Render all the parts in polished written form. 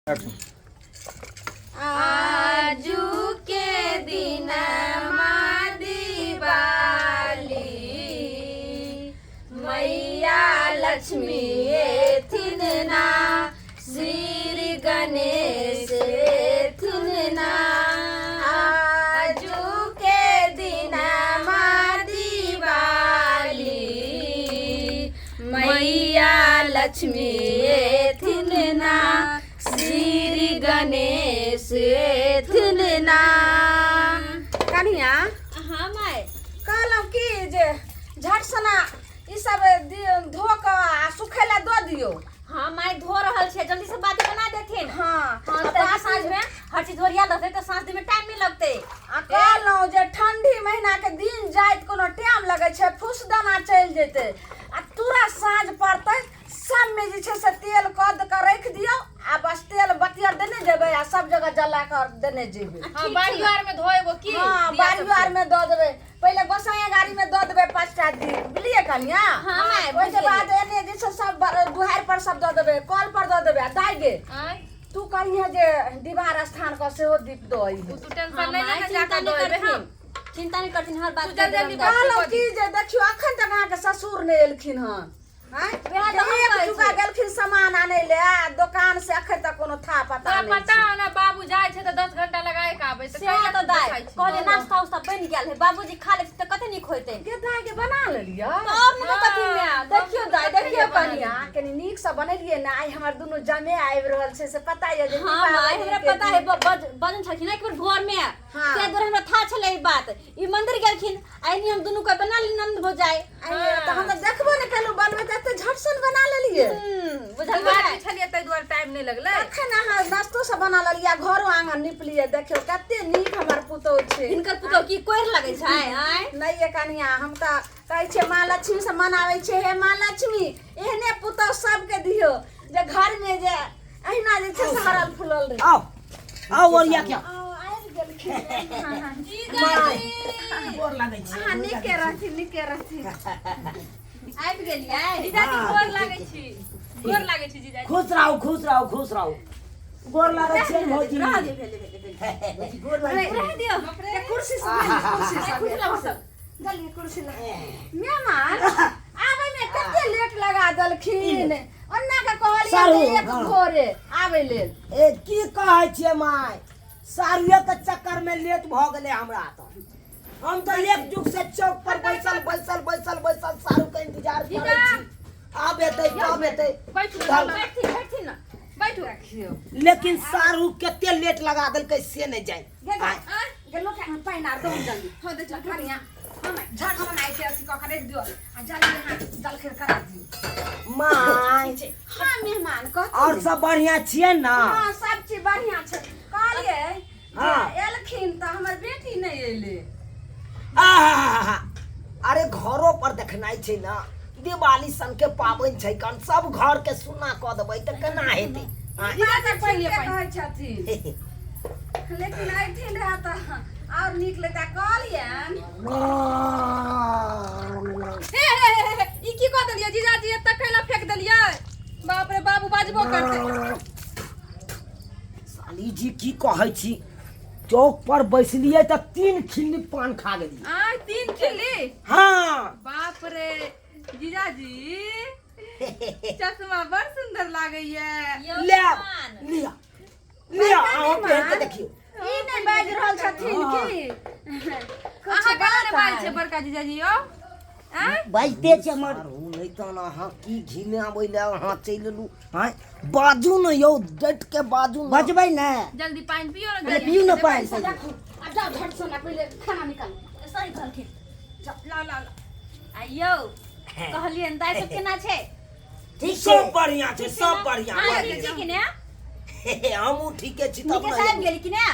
आजू के दिन दिवाली, मैया लक्ष्मी एथिन ना, श्री गणेश एथिन ना। आजू के दिन दिवाली, मैया लक्ष्मी एथिन ना, श्री गणेश एथिन ना। कनिया। हाँ माय। कहलहुँ कि जे झट सना ई सब धो कऽ आ सुखै लए दऽ दियौ। हाँ माय, धो रहल छै, जल्दी से बाती बना देथिन। हाँ। हाँ, आ तऽ बाती साँझ में हर चीज ओरिया रहतै तऽ साँझ में टाइम नहीं लगतै। आ कहलहुँ जे ठंडी महीना के दिन जाइत कोनो टाइम लगै छै, फुस दाना चलि जेतै आ तुरंत साँझ पड़तै, सब में जे छै से तेल कद के राखि दियौ आ बस तेल बतियर देने जेबै आ सब जगह जला कऽ देने जेबै। हाँ, बाड़ियो आर में धोएबो की? हाँ, दिया बाड़ियो सबके। आर में दऽ देबै। पहिले गोसाइया गाड़ी में दऽ देबै 5टा दीप, बुझलियै कनिया? हाँ, माय, ओहिके बुझि बाद एने जे छै सब दुहारि पर सब दऽ देबै, कल पर दऽ देबै। आ दाइ गे, आँय? तू कहिहे जे दीवार स्थान के सेहो दीप दऽ अइहे। उ तू टेंशन हाँ, नहीं माय, लेने, चिंता जाकर नहीं दऽ एबै हम। करथिन, चिंता नहीं करथिन, हर बात तू जल्दी जल्दी कर। कहलहुँ की जे देखियौ, अखन तक अहाँके ससुर नहि एलखिन हन। आँय? वएह तऽ हम एक कहै जुगा छी। गेलखिन सामान आनै ले आ दोकान से अखन तक कोनो था पता तोरा नहि पता छै। हो ना, बाबू जाइ छै तऽ 10 घंटा लगाए के आबै तऽ सेहो कैला तऽ दाइ देखाइ छै। कहलियै नाश्ता उस्ता बनि गेल है, बाबूजी खा लेथिन तऽ कते नीक होइतै। गे दाइ के बना लेलियै? तब ने कथी में। देखियौ दाइ, देखियौ बना कनिया, कनी नीक से बनेलियै ने। आइ हमर दुनू जमे आबि रहल छै से पता यऽ जे हाँ माय, दीपावली हमरा के पता है। दिन। बजन छलखिन एक बेर भोर में। हाँ। ताहि दुआरे हमरा था छलै ई बात। ई मंदिर गेलखिन, आइ हम दुनू के बना ली नंद भौजाई। आइ तऽ हम तऽ देखबो नहि केलहुँ बनबै तऽ एते झटसन बना लेलियै। बुझल बीमार भी छलियै, ताहि दुआरे टाइम नहि लगलै। अखन अहाँ नाश्तो सब बना लेलियै, घरो आंगन निपलियै। देखियौ कते नीक हमर पुतोहु छै। हिनकर पुतोहु की कोरि लगै छै आँय? नहि ये कनिया, हम तऽ कहै छियै माँ लक्ष्मी से मनाबै छियै, हे माँ लक्ष्मी, एहने पुतोहु सबके दियौ जे घरमे जे अहिना जे छै से हरल फुलल रहै। आओ आओ, ओरिया के आओ। आओ, आबि गेलखिन। माय, गोर लागै छी। अहाँ नीके रहथिन, नीके रहथिन। आबि गेलियै। जीजाजी, गोर लागै छी, गोर लागै छी जीजाजी। खुश रहू, खुश रहू, खुश रहू। गोर लागै छी भौजी। रह दियौ, भेले भेले भेले। भौजी, गोर लागै छी। रह दियौ। ए, कुर्सी से ले, कुर्सी से खुश रहू सब। जल्दी कुर्सी ला। मेहमान आबै में कते लेट लगा देलखिन। ओन्ना के कहलियै सारू, जे एक हाँ। भोरे आबै लेल। ए, की कहै छियै माय, सारुए के चक्कर में लेट भऽ गेलै हमरा। तऽ हम तऽ एक जुग से चौक पर बैसल बैसल बैसल बैसल सारू के इंतजार करै छी, आब एतै तब एतै। बैठू। चल। बैठथिन, बैठथिन ने। बैठू। लेकिन सारू कते लेट लगा देलकै से नहि जानि। गे जा, गे लोटा में पानि आर दहु जल्दी। हाँ, दे चल। कनिया, झट बनाइ के अथी कऽ के राखि दियौ आ जल्दी अहाँ जलखै करा दियौ। माय। हाँ मेहमान, कहथिन। और सब बढ़िया छियै ने? हाँ, सब चीज बढ़िया छै। कहलियै जे एलखिन तऽ हमर बेटी नहि एलै। आहाहाहा। अरे, घरो पर देखनाइ छै ने, दिवाली सन के पाबनि छै, कन सब घर के सुना कऽ देबै तऽ केना हेतै आँय? बात तऽ पहिले ठीके पानि। कहै छथिन, लेकिन अयथिन रहए तऽ आओर नीक लगता। कहलियनि। हे हे हे हे, ई की कऽ देलियै जीजाजी? एतऽ कैला फेंक देलियै? बाप रे, बाबू बाजबो करतै। साली जी, की कहै छी, चौक पर बैसलियै तऽ 3 खिल्ली पान खा गेलियै। आय, 3 खिल्ली? हाँ। बाप रे, जीजाजी, चश्मा बड़ सुंदर लागैया। यौ ले मेहमान। लिअ लिअ, अहाँ पहिर के देखियौ। ई नहि बाजि रहल छथिन की? अहाँ केना ने बाजै छै बड़का जीजाजी यौ? आँय? बाजिते छै हमर नहि तहन अहाँ की घिने आबै लए अहाँ चलि एलहुँ? आँय, बाजू ने यौ, डटि के बाजू ने। बजबै ने। जल्दी पानि पियो ने। पहिले पियू ने पानि। देखू, आब जाउ झट से पहिले खाना निकालू। सही कहलखिन। लाओ लाओ लाओ। आ यौ, कहलियनि दाइ सब केना छै? ठीक छै। सब बढ़िया छै, सब बढ़िया। अहाँ ठीक छी कि ने? हमहूँ ठीके छी तब नीके ने से आबि एलहुँ। गेली कि ने?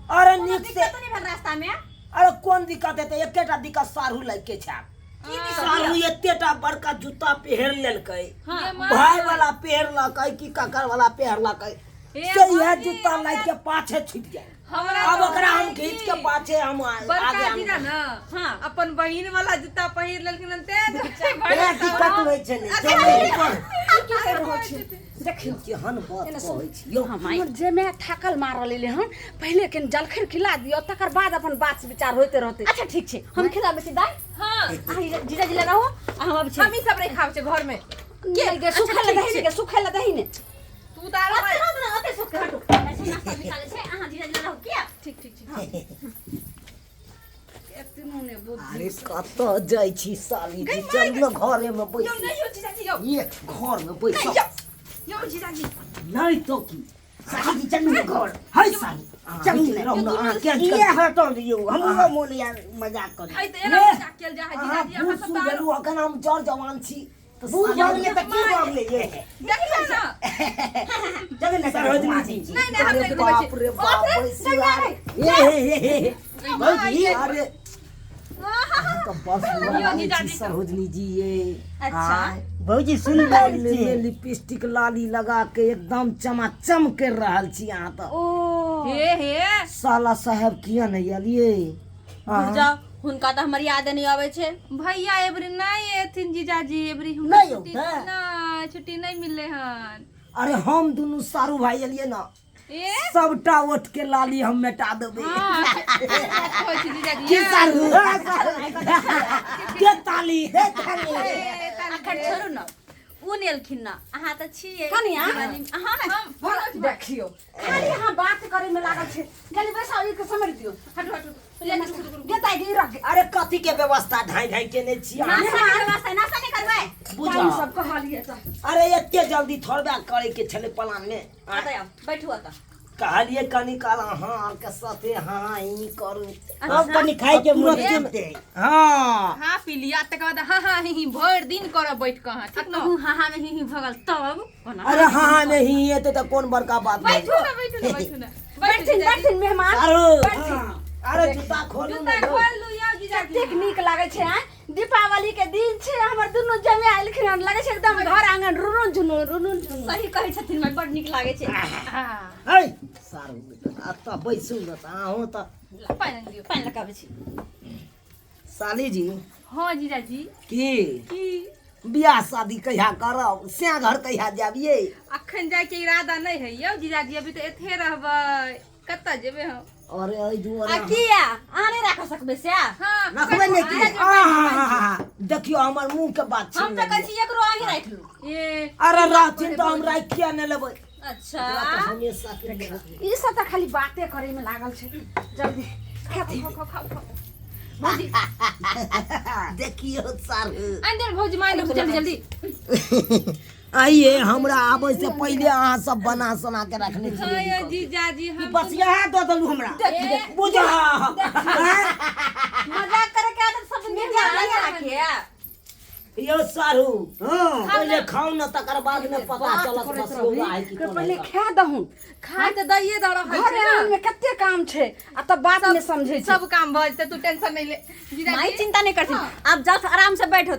अरे, कोनो नीक से दिक्कत तऽ नहि भेल रास्ता में? अरे, कोन दिक्कत हेतै? एकेटा दिक्कत सारू लागि के छै। सारू एतेटा बड़का जूता पहिर लेलकै। हाँ। भाय वाला पहिरलकै कि ककर वाला पहिरलकै। हे से यह भौजी, जूता लाइक के पाछे छूट गेल। हमरा अब तो ओकरा हम है खींच कि के पाछे हम आगे बड़का हम जीजा ना हाँ। अपन बहिन वाला जूता पहिर लेलखिन हन ते बड़ा दिक्कत होइ छलै चलै पर की कर रहल छी? देखियौ, केहन बात कहै छी यौ। हमर जे मैं थाकल मारल एलै हन, पहिले के जलखै खिला दियौ, तकर बाद अपन बात विचार होइते रहतै। अच्छा ठीक छै, हम खिलाबै छी दाइ। हाँ। अहाँ जीजाजी लग रहू आ हम अबै छी। हम ई सब नहीं खाबै छै घर में। के गे सुखै लए दही ने, गे सुखै लए दही ने। तू तऽ आरो ओते रहू ने, ओते सुख के हटू। ऐसे नाश्ता निकालै छै, अहाँ जीजाजी लग रहू किया? ठीक ठीक ठीक। अरे कतऽ जाइ छी साली जी? चल न घरे में बैस। यौ नहीं यौ जीजाजी यौ। ये घर में बैस। नहीं यौ। यौ जीजाजी। नहीं तो की साली जी चलू ने घर। है साली चलू ने। रहू न अहाँ के किया हटल यौ? हमरो मोन यार मजाक कर। है तऽ एना मजाक कयल जा है अहाँ जीजाजी, अहाँ बूढ़ सब सूढ़ तऽ आरो भेलहुँ, अखन हम जर जवान छी। तऽ बूढ़ साली भऽ गेलियै तऽ की भऽ गेलै ये? देखियौ ने। चलू ने सरोजनी जी। नहीं नहीं हम अरे नहीं घुमै बाप छी। रे बाप, बैसू हे हे हे हे हे। भौजी अरे अहाँ तऽ बस यौ छी जीजाजी। सरोजनी जी ये। अच्छा। भौजी सुन रहल में छी। लिपस्टिक लाली लगा के एकदम चमाचम कर रहल छी अहाँ तऽ। ओ हे हे साला साहेब किया नहीं एलिए? रुक जाओ, हुनका तऽ हमर याद नहि आबै छै। भैया एबरी नहीं एथिन जीजाजी, एबरी हुनका नहीं छुट्टी औतै? नहीं, छुट्टी नहीं मिलले हन। अरे हम दुनू सारू भाई एलिए ना, ए सबटा ओठ के लाली हम मेटा देबै। हाँ कहै छी जीजाजी। की सारू? दे ताली। दे ताली। ए, ताली अखन दे। छोड़ू न, ओ नहि एलखिन न, अहाँ तऽ छियै कनिया। अहाँ ने हम देखियौ, खाली अहाँ बात करे में लागल छै। जल्दी बैसाउ, ई के समझ दियौ। हटू हटू गेताइ गे, ई रख गे। अरे कथी के व्यवस्था ढाई ढाई केने छी अहाँ? नाश्ता के व्यवस्था, नाश्ता नहि करबै? बुझा। पानि सब कहलियै तऽ। अरे एते जल्दी थोड़बे करे के छलै प्लान में। ओतऽ आउ, बैठू ओतऽ। कहलिए कनी काल अहाँ आर के साथे हाँ ई करू। अब कनी खाय के मोन तुरंत हेतै। हाँ हाँ पी लिया, तकर बाद हाँ हाँ ही ही भरि दिन करब बैठ कऽ अहाँ, ठीक न? कहूँ हाँ हाँ में ही ही भऽ गेल तब कोना? अरे हाँ हाँ में ही हेतै तऽ कोन बड़का बात भऽ बैठू ने, बैठू ने, बैठू ने, बैठू बैठथिन जीजाजी। बैठथिन मेहमान। सारू, अरे जूता खोलू जूता ने। खोल लू यौ जीजाजी। कतेक नीक लागै छै आँय, दीपावली के दिन छै, हमर दुनू जमे एलखिन हन, लगै छै एकदम घर आंगन रुनुन झुनुन रुनुन झुनुन। सही कहै छथिन माय, बड़ नीक लागै छै। हाँ है सारू, एतऽ बैसू ने तऽ अहूँ तऽ। पानि आनि दियौ। पानि लऽ कऽ आबै छी। साली जी। हाँ जीजाजी। की की बियाह शादी कहिया करब, सैं घर कहिया जायब ये? अखन जायके इरादा नहीं है यौ जीजाजी, अभी तऽ एथे रहबै, कतऽ जेबै हम? अरे एहि दुआरे आ किया अहाँ नहि राखऽ सकबै से? हाँ रखबै नहि की? आहा, देखियौ हमर मुंह के बात हम छीन तऽ कहै लेलियै। छी एकरो अहीं राखि लू। ए अरे रहथिन तऽ हम राखि किया नहि लेबै? अच्छा। एकरा तऽ हमेशा के लिए। ई सब तऽ खाली बाते करे में लागल छै। जल्दी खेथिन। खाओ खाओ खाओ भौजी। देखियौ सारू। आनि दे भौजी, मानि लो जल्दी जल्दी। आइए हमरा आबै से पहिले अहाँ सब बना सोना के रखने हाँ छियै। यौ जीजाजी हम बस इएह दऽ देलू हमरा बुझा। मजाक करे के आदत सब मेहमान नहीं अहाँके। यौ सारू, हाँ पहिले खाउ ने तकर बाद ने पता चलत बसौला है कि के कोन पहिले है। खा दहून। खाय तऽ दैये दऽ रहल घर छै आंगन ने। में कते काम छै आ तब बात नहि समझै छै। सब काम भऽ जेतै, तू टेंशन नहीं ले माय जीजाजी। चिंता नहीं करथिन, आप जाओ आराम से बैठो।